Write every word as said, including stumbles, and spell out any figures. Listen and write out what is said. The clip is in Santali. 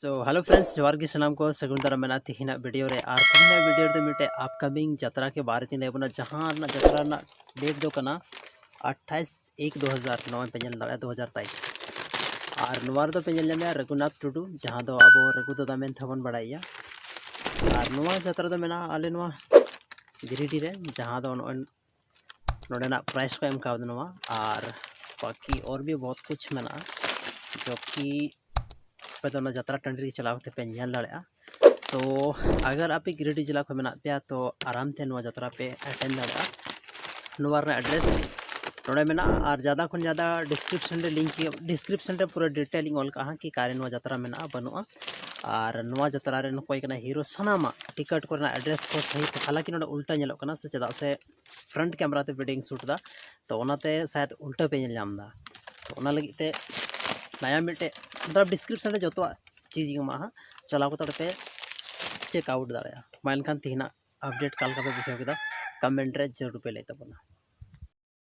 So hello friends, ᱡᱚᱦᱟᱨ ᱜᱮ ᱥᱟᱱᱟᱢ ᱠᱚ, ᱥᱟᱹᱜᱩᱱ ᱫᱟᱨᱟᱢ ᱢᱮᱱᱟᱜᱼᱟ ᱛᱤᱦᱤᱧᱟᱜ ᱵᱷᱤᱰᱤᱭᱳ ᱨᱮ᱾ ᱟᱨ ᱛᱤᱦᱤᱧᱟᱜ ᱵᱷᱤᱰᱤᱭᱳ ᱨᱮᱫᱚ ᱢᱤᱫᱴᱮᱡ ᱟᱯᱠᱟᱢᱤᱝ ᱡᱟᱛᱨᱟ ᱠᱮ ᱵᱟᱨᱮ ᱛᱤᱧ ᱞᱟᱹᱭ ᱟᱵᱚᱱᱟ, ᱡᱟᱦᱟᱸ ᱨᱮᱱᱟᱜ ᱡᱟᱛᱨᱟ ᱨᱮᱱᱟᱜ ᱰᱮᱴ ᱫᱚ ᱠᱟᱱᱟ ᱟᱴᱷᱟᱭᱤᱥ ᱮᱠ ᱫᱩ ᱦᱟᱡᱟᱨ ᱱᱚᱜᱼᱚᱭ ᱯᱮ ᱧᱮᱞ ᱫᱟᱲᱮᱭᱟᱜᱼᱟ, ᱫᱩ ᱦᱟᱡᱟᱨ ᱛᱮᱭᱤᱥ᱾ ᱟᱨ ᱱᱚᱣᱟ ᱨᱮᱫᱚ ᱯᱮ ᱧᱮᱞ ᱧᱟᱢᱮᱭᱟ ᱨᱟᱹᱜᱷᱩᱱᱟᱛᱷ ᱴᱩᱰᱩ, ᱡᱟᱦᱟᱸ ᱫᱚ ᱟᱵᱚ ᱨᱟᱹᱜᱷᱩ ᱫᱟᱫᱟ ᱢᱮᱱ ᱛᱮᱦᱚᱸ ᱵᱚᱱ ᱵᱟᱲᱟᱭᱮᱭᱟ᱾ ᱟᱨ ᱱᱚᱣᱟ ᱡᱟᱛᱨᱟ ᱫᱚ ᱢᱮᱱᱟᱜᱼᱟ ᱟᱞᱮ ᱱᱚᱣᱟ ᱜᱤᱨᱤᱰᱤ ᱨᱮ, ᱡᱟᱦᱟᱸ ᱫᱚ ᱱᱚᱜᱼᱚᱭ ᱱᱚᱰᱮᱱᱟᱜ ᱯᱨᱟᱭᱤᱥ ᱠᱚ ᱮᱢ ᱠᱟᱣᱫᱟ ᱱᱚᱣᱟ᱾ ᱟᱨ ᱵᱟᱠᱤ ᱚᱨ ᱵᱷᱤ ᱵᱚᱦᱩᱛ ᱠᱩᱪᱷ ᱢᱮᱱᱟᱜᱼᱟ, ᱡᱚᱵᱠᱤ ᱟᱯᱮ ᱫᱚ ᱚᱱᱟ ᱡᱟᱛᱨᱟ ᱴᱟᱺᱰᱤ ᱨᱮ ᱪᱟᱞᱟᱣ ᱠᱟᱛᱮ ᱯᱮ ᱧᱮᱞ ᱫᱟᱲᱮᱭᱟᱜᱼᱟ᱾ ᱥᱳ ᱟᱜᱟᱨ ᱟᱯᱮ ᱜᱤᱨᱤᱰᱤ ᱡᱮᱞᱟ ᱠᱷᱚᱱ ᱢᱮᱱᱟᱜ ᱯᱮᱭᱟ, ᱛᱚ ᱟᱨᱟᱢ ᱛᱮ ᱱᱚᱣᱟ ᱡᱟᱛᱨᱟ ᱯᱮ ᱮᱴᱮᱱᱰ ᱫᱟᱲᱮᱭᱟᱜᱼᱟ᱾ ᱱᱚᱣᱟ ᱨᱮᱱᱟᱜ ᱮᱰᱨᱮᱥ ᱱᱚᱰᱮ ᱢᱮᱱᱟᱜᱼᱟ᱾ ᱟᱨ ᱡᱟᱫᱟ ᱠᱷᱚᱱ ᱡᱟᱫᱟ ᱰᱤᱥᱠᱨᱤᱯᱥᱚᱱ ᱨᱮ ᱞᱤᱝᱠ, ᱰᱤᱥᱠᱨᱤᱯᱥᱚᱱ ᱨᱮ ᱯᱩᱨᱟᱹ ᱰᱤᱴᱮᱞ ᱤᱧ ᱚᱞ ᱠᱟᱜᱼᱟ ᱦᱟᱸᱜ, ᱠᱤ ᱚᱠᱟᱨᱮ ᱱᱚᱣᱟ ᱡᱟᱛᱨᱟ ᱢᱮᱱᱟᱜᱼᱟ ᱵᱟᱹᱱᱩᱜᱼᱟ᱾ ᱟᱨ ᱱᱚᱣᱟ ᱡᱟᱛᱨᱟ ᱨᱮ ᱚᱠᱚᱭ ᱠᱟᱱᱟ ᱦᱤᱨᱳ, ᱥᱟᱱᱟᱢᱟᱜ ᱴᱤᱠᱤᱴ ᱠᱚᱨᱮᱱᱟᱜ ᱮᱰᱨᱮᱥ ᱠᱚ ᱥᱟᱹᱦᱤᱛ, ᱦᱟᱞᱟᱸᱠᱤ ᱱᱚᱰᱮ ᱩᱞᱴᱟᱹ ᱧᱮᱞᱚᱜ ᱠᱟᱱᱟ, ᱥᱮ ᱪᱮᱫᱟᱜ ᱥᱮ ᱯᱷᱨᱚᱱᱴ ᱠᱮᱢᱨᱟ ᱛᱮ ᱵᱷᱤᱰᱤᱭᱳᱧ ᱥᱩᱴ ᱮᱫᱟ, ᱛᱚ ᱚᱱᱟᱛᱮ ᱥᱟᱭᱟᱫ ᱩᱞᱴᱟᱹ ᱯᱮ ᱧᱮᱞ ᱧᱟᱢ ᱮᱫᱟ᱾ ᱛᱚ ᱚᱱᱟ ᱞᱟᱹᱜᱤᱫ ᱛᱮ ᱱᱟᱭᱟ ᱢᱤᱫᱴᱮᱡ, ᱢᱚᱛᱞᱚᱵ ᱰᱤᱥᱠᱨᱤᱯᱥᱚᱱ ᱨᱮ ᱡᱚᱛᱚᱣᱟᱜ ᱪᱤᱡᱽ ᱤᱧ ᱮᱢᱟᱜᱼᱟ ᱦᱟᱸᱜ, ᱪᱟᱞᱟᱣ ᱠᱟᱛᱮ ᱚᱸᱰᱮ ᱯᱮ ᱪᱮᱠ ᱟᱣᱩᱴ ᱫᱟᱲᱮᱭᱟᱜᱼᱟ᱾ ᱢᱟ ᱮᱱᱠᱷᱟᱱ ᱛᱤᱦᱤᱧᱟᱜ ᱟᱯᱰᱮᱴ ᱚᱠᱟ ᱞᱮᱠᱟ ᱯᱮ ᱵᱩᱡᱷᱟᱹᱣ ᱠᱮᱫᱟ, ᱠᱚᱢᱮᱱᱴ ᱨᱮ ᱡᱟᱹᱨᱩᱲ ᱯᱮ ᱞᱟᱹᱭ ᱛᱟᱵᱚᱱᱟ᱾